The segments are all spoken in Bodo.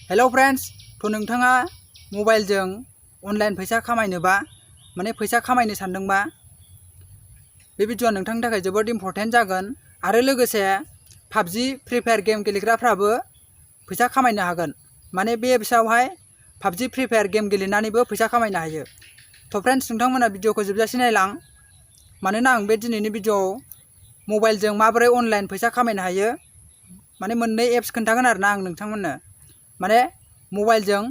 हेलो फ्रेंड्स तो नोंथाङा मबाइलजों अनलाइन फैसा खामायनोबा माने फैसा खामायनो सानदोंबा बे भिडियोआ नोंथांनि थाखाय जोबोद इम्पोर्टेन्ट जागोन आरो लोगोसे पाबजि फ्री फायार गेम गेलेग्राफ्राबो फैसा खामायनो हागोन माने बे एप्सआवहाय पाबजि फ्री फायार गेम गेलेनानैबो फैसा खामायनो हायो। तो फ्रेंड्स नोंथांमोना भिडियोखौ जोबजासिम नायलां मानोना आं बे दिनैनि भिडियोआव मबाइलजों माबोरै अनलाइन फैसा खामायनो हायो माने मोननै एप्स खोन्थागोन आरोना आं नोंथांमोननो माने मबाइलजों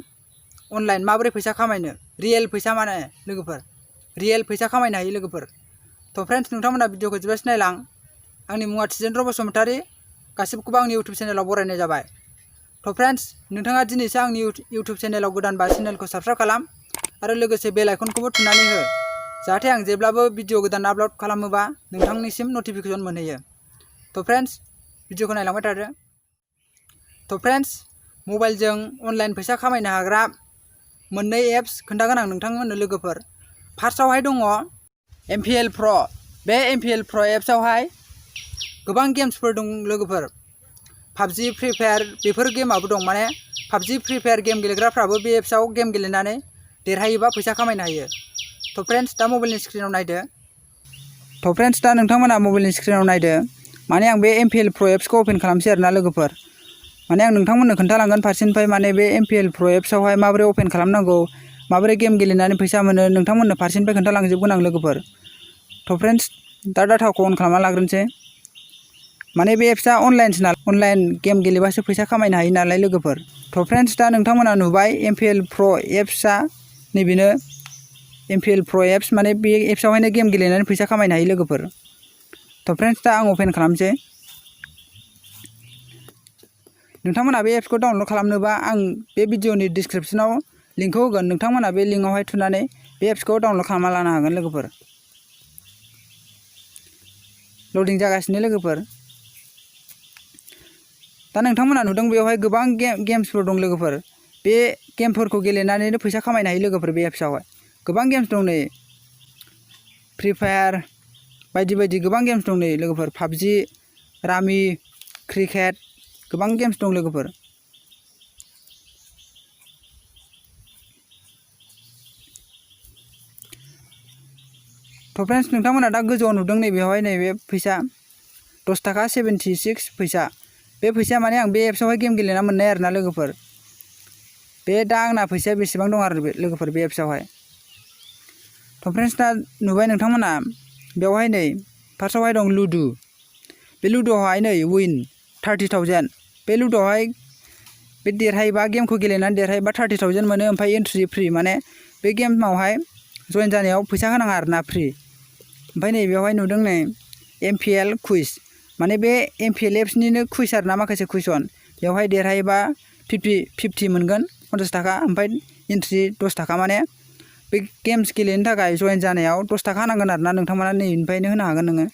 अनलाइन माबोरै फैसा खामायनो रियेल फैसा माने लोगोफोर रियेल फैसा खामायनो हायो लोगोफोर। तो फ्रेंड्स नोंथांमोना भिडियोखौ जोबजासिम नायलां आंनि मुङा थिजेन्द्र बसुमतारी गासिबखौबो आंनि इउट्युब चेनेलाव बरायनाय जाबाय। तो फ्रेंड्स नोंथाङा दिनैसो आंनि इउट्युब चेनेलाव गोदानबा चेनेलखौ साबस्क्राइब खालाम आरो लोगोसे बेल आइकनखौबो थुनानै हो जाहाथे आं जेब्लाबो भिडियो गोदान आपल'ड खालामोबा नोंथांनिसिम नटिफिकेसन मोनहैयो। तो फ्रेंड्स भिडियोखौ नायलांबाय थादो। तो फ्रेंड्स मबाइलजों अनलाइन फैसा खामायनो हाग्रा मोननै एप्स खोन्थागोन आं नोंथांमोननो लोगोफोर। फार्स्टआवहाय दङ MPL Pro। बे MPL Pro एप्सआवहाय गोबां गेम्सफोर दं लोगोफोर। पाबजि फ्री फायार बेफोर गेमाबो दं माने पाबजि फ्री फायार गेम गेलेग्राफ्राबो बे एप्सआव गेम गेलेनानै देरहायोबा फैसा खामायनो हायो। तो फ्रेंड्स दा मबाइलनि स्क्रिनाव नायदो। तो फ्रेंड्स दा नोंथांमोना मबाइलनि स्क्रिनाव नायदो माने आं बे MPL Pro एप्सखौ अपेन खालामसै आरोना लोगोफोर। माने आं नोंथांमोननो खोन्थालांगोन फारसेनिफ्राय माने बे MPL Pro एप्सआवहाय माबोरै अपेन खालामनांगौ माबोरै गेम गेलेनानै फैसा मोनो नोंथांमोननो फारसेनिफ्राय खोन्थालांजोबगोन आं लोगोफोर। तो फ्रेंड्स दा डाटाखौ अन खालामना लाग्रोनोसै माने बे एप्सआ अनलाइनसो नालाय अनलाइन गेम गेलेबासो फैसा खामायनो हायो नालाय लोगोफोर। तो फ्रेंड्स दा नोंथांमोना नुबाय MPL Pro एप्सआ नैबेनो MPL Pro apps माने बे एप्सआवहायनो गेम गेलेनानै फैसा खामायनो हायो लोगोफोर। तो फ्रेंड्स दा आं अपेन खालामसै। नोंथांमोना बे एप्सखौ डाउनलड खालामनोबा आं बे भिडियोनि डिसक्रिप्शनाव लिंकखौ होगोन नोंथांमोना बे लिंकआवहाय थुनानै बे एप्सखौ डाउनलड खालामना लानो हागोन लोगोफोर। लडिं जागासिनो लोगोफोर। दा नोंथांमोना नुदों बेवहाय गोबां गेम्सफोर दं लोगोफोर। बे गेमफोरखौ गेलेनानैनो फैसा खामायनो हायो लोगोफोर बे एप्सआवहाय। गोबां गेम्स दं नै फ्री फायार बायदि बायदि गोबां गेम्स दं नै लोगोफोर। पाबजि रामि क्रिकेट गोबां गेम्स दं लोगोफोर। तो फ्रेंड्स नोंथांमोना दा गोजौआव नुदों नै बेवहाय नैबे फैसा 10 थाखा 76 फैसा। बे फैसाया माने आं बे एप्सआवहाय गेम गेलेना मोननाय आरोना लोगोफोर। बे दा आंना फैसाया बेसेबां दं आरो लोगोफोर बे एप्सआवहाय। तो फ्रेंड्स दा नुबाय नोंथांमोना बेवहाय नै फार्स्टआवहाय दं लुडु। बे लुडुआवहाय नै विन 30,000। बे लुडुआवहाय बे देरहायोबा गेमखौ गेलेनानै देरहायोबा 30,000 मोनो ओमफ्राय एन्ट्रि फ्रि माने बे गेमावहाय जइन जानायाव फैसा होनाङा आरोना फ्रि। ओमफ्राय नै बेवहाय नुदों नै MPL कुइज माने बे MPL एप्सनिनो कुइज आरोना माखासे कुइसन बेवहाय देरहायोबा 50 मोनगोन 50 थाखा ओमफ्राय एन्ट्रि 10 थाखा माने बे गेम्स गेलेनो थाखाय जइन जानायाव 10 थाखा होनांगोन आरोना नोंथांमोना नैनिफ्रायनो होनो हागोन नोङो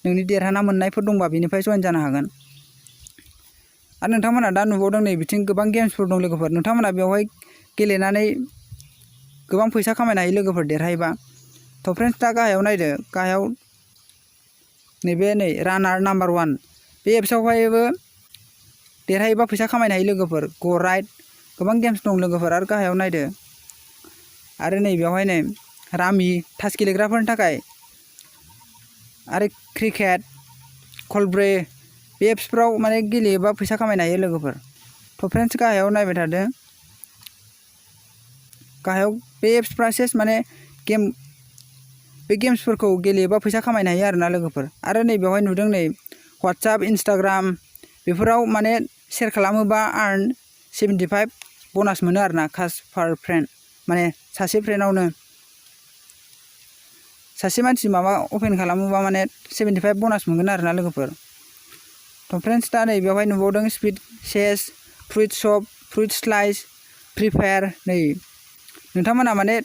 नोंनि देरहाना मोननायफोर दंबा बेनिफ्राय जइन जानो हागोन। आरो नोंथांमोना दा नुबावदों नै बिथिं गोबां गेम्सफोर दं लोगोफोर। नोंथांमोना बेवहाय गेलेनानै गोबां फैसा खामायनो हायो लोगोफोर देरहायोबा। तो फ्रेंड्स दा गाहायाव नायदो गाहायाव नैबे नै रानार नाम्बार 1 बे एप्सआवहायबो देरहायोबा फैसा खामायनो हायो लोगोफोर। ग राइड गोबां गेम्स दं लोगोफोर। आरो गाहायाव नायदो आरो नै बेवहाय नै रामि तास गेलेग्राफोरनि थाखाय आरो क्रिकेट कलब्रे बे एप्सफ्राव माने गेलेयोबा फैसा खामायनो हायो लोगोफोर। तो फ्रेंड्स गाहायाव नायबाय थादो गाहायाव बे एप्सफ्रा सेस माने बे गेम्सफोरखौ गेलेयोबा फैसा खामायनो हायो आरोना लोगोफोर। आरो नै बेवहाय नुदों नै WhatsApp Instagram बेफोराव माने शेयार खालामोबा आर्न 75 ब'नास मोनो आरोना काश पार फ्रेन्ड माने सासे फ्रेन्डआवनो सासे मानसि माबा अपेन खालामोबा माने 75 ब'नास मोनगोन आरोना लोगोफोर। तो फ्रेंड्स दा नै बेवहाय नुबावदों स्पिड चेस फ्रुइट शप फ्रुइट स्लाइस फ्री फायार नै नोंथांमोना माने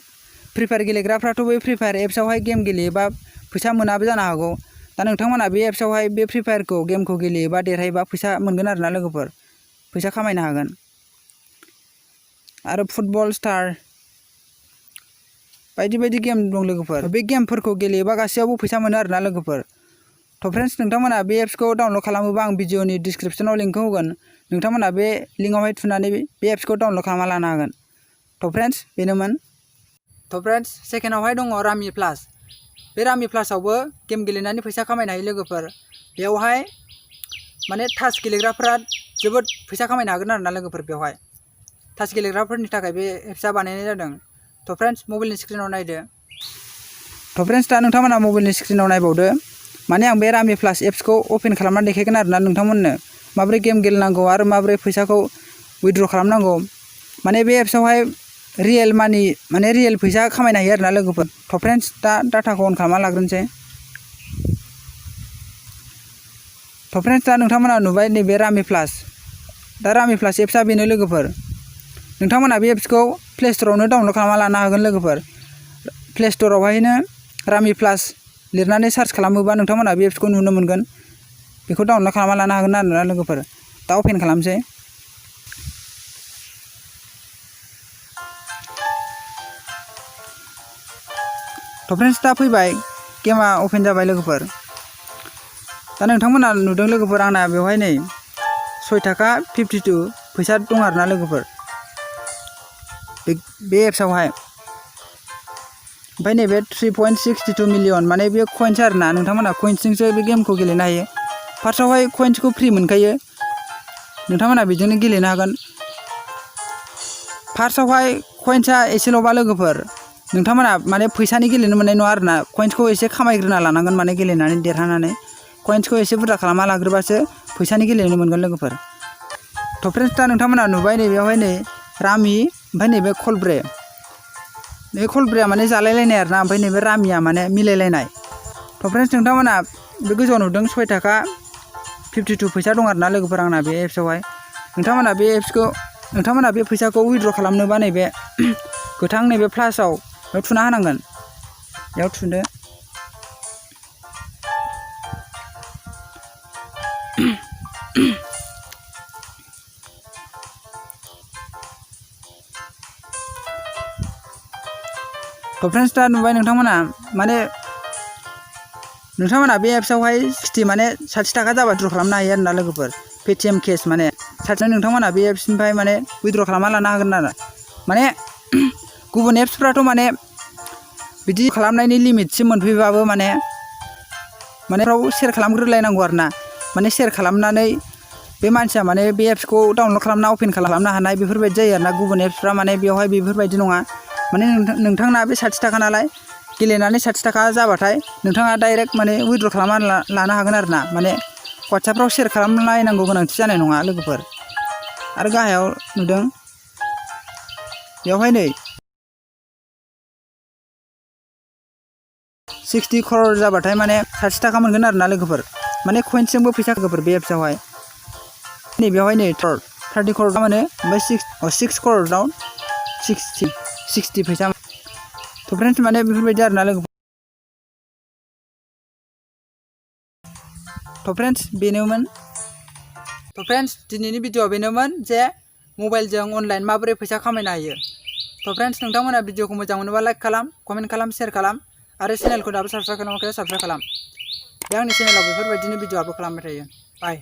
फ्री फायार गेलेग्राफ्राथ' बे फ्री फायार एप्सआवहाय गेम गेलेयोबा फैसा मोनाबो जानो हागौ। दा नोंथांमोना बे एप्सआवहाय बे फ्री फायारखौ गेमखौ गेलेयोबा देरहायोबा फैसा मोनगोन आरोना लोगोफोर फैसा खामायनो हागोन। आरो फुटबल स्टार बायदि बायदि गेम दं लोगोफोर। बे गेमफोरखौ गेलेयोबा गासैयावबो फैसा मोनो आरोना लोगोफोर। तो फ्रेंड्स नोंथांमोना बे एप्सखौ डाउनलड खालामोबा आं भिडियोनि डिसक्रिप्शनाव लिंकखौ होगोन नोंथांमोना बे लिंकआवहाय थुनानै बे एप्सखौ डाउनलड खालामना लानो हागोन। थ' फ्रेन्ड्स बेनोमोन। थ' फ्रेन्ड्स सेकेन्डआवहाय दङ रामि प्लास। बे रामि प्लासावबो गेम गेलेनानै फैसा खामायनो हायो लोगोफोर। बेवहाय माने टाच गेलेग्राफोरा जोबोद फैसा खामायनो हागोन आरोना लोगोफोर। बेवहाय टाच गेलेग्राफोरनि थाखाय बे एप्सआ बानायनाय जादों। थ' फ्रेन्ड्स मबाइलनि स्क्रिनाव नायदो। थ' फ्रेन्ड्स दा नोंथांमोना मबाइलनि स्क्रिनाव नायबावदो। माने आं बे रामि प्लास एप्सखौ अपेन खालामनानै देखायगोन आरोना नोंथांमोननो माबोरै गेम गेलेनांगौ आरो माबोरै फैसाखौ उइथड्र खालामनांगौ। माने बे एप्सआवहाय रियेल मानि माने रियेल फैसा खामायनो हायो आरोना लोगोफोर। थ' फ्रेन्ड्स दा डाटाखौ अन खालामना लाग्रोनोसै। थ' फ्रेन्ड्स दा नोंथांमोना नुबाय नैबे रामि प्लास। दा रामि प्लास एप्सआ बेनो लोगोफोर। नोंथांमोना बे एप्सखौ प्ले स्ट'रावनो डाउनलड खालामना लानो हागोन लोगोफोर। प्ले स्ट'रावहायनो रामि प्लास लिरनानै सार्च खालामोबा नोंथांमोना बे एप्सखौ नुनो मोनगोन। बेखौ डाउनलड खालामना लानो हागोन आरोना लोगोफोर। दा अपेन खालामसै। थ' फ्रेन्ड्स दा फैबाय गेमा अपेन जाबाय लोगोफोर। दा नोंथांमोना नुदों लोगोफोर आंना बेवहाय नै 6 थाखा 52 फैसा दं आरोना लोगोफोर बे एप्सआवहाय। ओमफ्राय नैबे 3.62 मिलियन माने बे कइन्स आरोना। नोंथांमोना कइन्सजोंसो बे गेमखौ गेलेनो हायो। फार्स्टआवहाय कइन्सखौ फ्रि मोनखायो। नोंथांमोना बेजोंनो गेलेनो हागोन। फार्स्टआवहाय कइन्सआ एसेल'बा लोगोफोर। नोंथांमोना माने फैसानि गेलेनो मोननाय नङा आरोना। कइन्सखौ एसे खामायग्रोना लानांगोन माने गेलेनानै देरहानानै। कइन्सखौ एसे बुरजा खालामना लाग्रोबासो फैसानि गेलेनो मोनगोन लोगोफोर। थ' फ्रेन्ड्स दा नोंथांमोना नुबाय नैबेयावहाय नै रामि ओमफ्राय नैबे कलब्रे। बे कलब्रेया माने जालायलायनाय आरोना। ओमफ्राय नैबे रामिया माने मिलायलायनाय। थ' फ्रेन्ड्स नोंथांमोना बे गोजौआव नुदों 6 थाखा 52 फैसा दं आरोना लोगोफोर आंना बे एप्सआवहाय। नोंथांमोना बे फैसाखौ उइथड्र खालामनोबा नैबे गोथां नैबे प्लासाव बेयाव थुना होनांगोन। बेयाव थुदो। थ' फ्रेन्ड्स दा नुबाय नोंथांमोना बे एप्सआवहाय 60 माने 60 थाखा जाबा द्र खालामनो हायो आरोना लोगोफोर। पेटिएम केस माने 60 नोंथांमोना बे एप्सनिफ्राय माने उइथड्र खालामना लानो हागोन आरो। माने गुबुन एप्सफ्राथ' माने बिदि खालामनायनि लिमिटसिम मोनफैबाबो माने सेयार खालामग्रोलायनांगौ आरोना। माने सेयार खालामनानै बे मानसिया माने बे एप्सखौ डाउनलड खालामना अपेन खालामनो हानाय बेफोरबायदि जायो आरोना। गुबुन एप्सफ्रा माने बेवहाय बेफोरबायदि नङा। माने नोंथांना बे 60 थाखा नालाय गेलेनानै 60 थाखा जाबाथाय नोंथाङा डाइरेक्ट माने उइथड्र खालामना लानो हागोन आरोना। माने WhatsAppफ्राव सेयार खालामलायनांगौ गोनांथि जानाय नङा लोगोफोर। आरो गाहायाव नुदों बेवहाय नै 60 crore जाबाथाय माने 60 थाखा मोनगोन आरोना लोगोफोर। माने कइन्सजोंबो फैसा लोगोफोर बे एप्सआवहाय। नै बेवहाय नै 30 crore मोनो। ओमफ्राय 6 crore आव 60 फैसा। थ' फ्रेन्ड्स माने बेफोरबायदि आरोना लोगोफोर। थ' फ्रेन्ड्स बेनोमोन। थ' फ्रेन्ड्स दिनैनि भिडिअ'आ बेनोमोन जे मबाइलजों अनलाइन माबोरै फैसा खामायनो हायो। थ' फ्रेन्ड्स नोंथांमोना भिडिअ'खौ मोजां मोनोबा लाइक खालाम, कमेन्ट खालाम, शेयार खालाम आरो चेनेलखौ दाबो साबस्क्राइब खालामाखै साबस्क्राइब खालाम। बे आंनि चेनेलाव बेफोरबायदिनो भिडिअ आपल'ड खालामबाय थायो। बाय।